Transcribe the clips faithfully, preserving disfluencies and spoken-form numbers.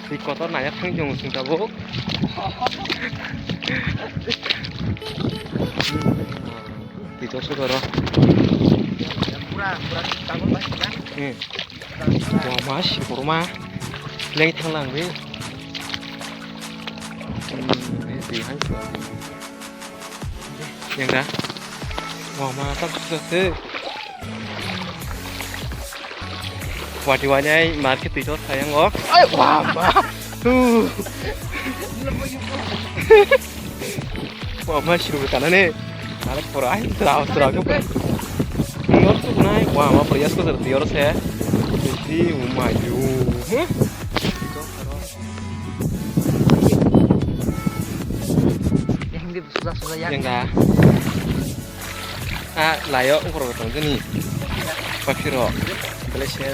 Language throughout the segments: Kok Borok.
Twi kotor naya thang tongo chwng tabuk. Twi kotor sukaro. Pura, pura tango bai na. Hmm. Wah, mas, kurma. Leng thang lang bi. Hmm, ini sih, hai. Yang dah. Wah, mantap sudah tuh. Wati wanyai market itu sayang kok. Ay, wah, ma. Tuh. Wah, ma, siru ke kanan nih. Ada pura, ay, serau, serau juga. Ngor tuh naik, wah, ma, prias kok serti orang saya. Jadi, umayu. Hah? Yang dah. Ah, layo, ungkor tong jani. Paphiro. Malaysia.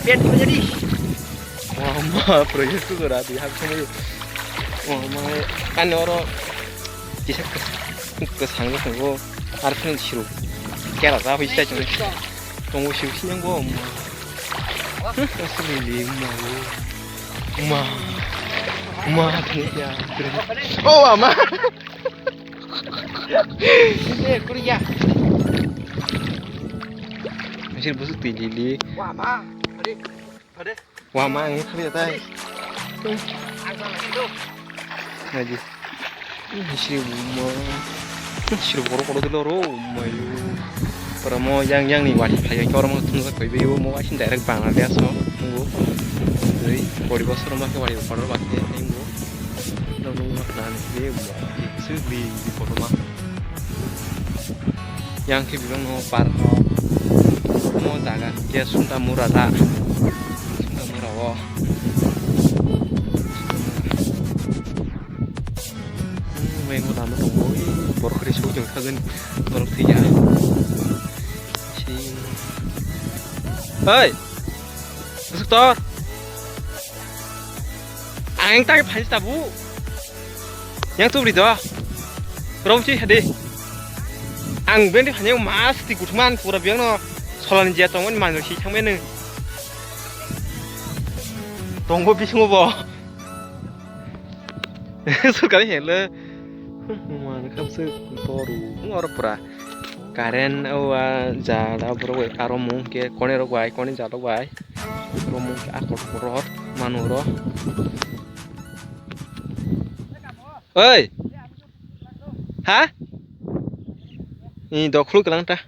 Pet ko jadi. Wah, ma, prias kok serti, hak sama. Wah, ma, kan oro. Kisa kwsang no tongo, ar phano siru kera ja hui chai tongo. Tongo siu sinang bo ma. Asli li ma. Ma. Ma ya. Oh, ama. Ini kuliah. Masih busuk tili li. Wah, ma. Ade. Ade. Wah, ma, ang khabi tai. Naji. Siri buma. Siri boro koro dilo ro, mayu. Para mo yang yang ni wari phai khe oro mo thumjak koi be mo wasin direct Bangladesh o. Mo. Dei, bori bosor ma khe wari boro ba khe ai mo. Nang nang ma khna ni be mo. Siri bi bi kotor ma. Yang khe bibang no par rok. Omo jaga khe Sundamura da. Sundamura o. Hmm, mengbo lama tongo. Borok khe sujung thagani. Borok thwiya. Oi! Busuk tor. Ang tak phai tabu. Yang tubri do. Rom si hade. Ang bendi phai mas ti gutman pura biang no. Solan je tong man si thang men. Tongo bisingo bo. Sukari hele. Man kham se toru. Oro pura. Current o a ja da borok bai aro mung khe kone rok bai kone ja rok bai. Oro mung khe akor koror manu oro. Oi. Ha? Ni dokhulu kelang ta.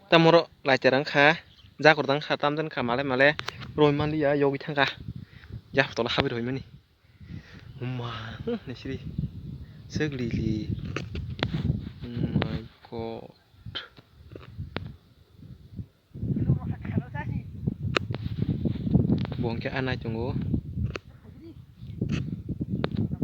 Tamoro laiterang kha. Jakor dang kha tamjani kha male male. Roi manliya yogi thangkha. Yak tola habir hoi mani. Uma, hmm, nesiri. Segli li. Oh my God. Bo hwnkhe anai tongo.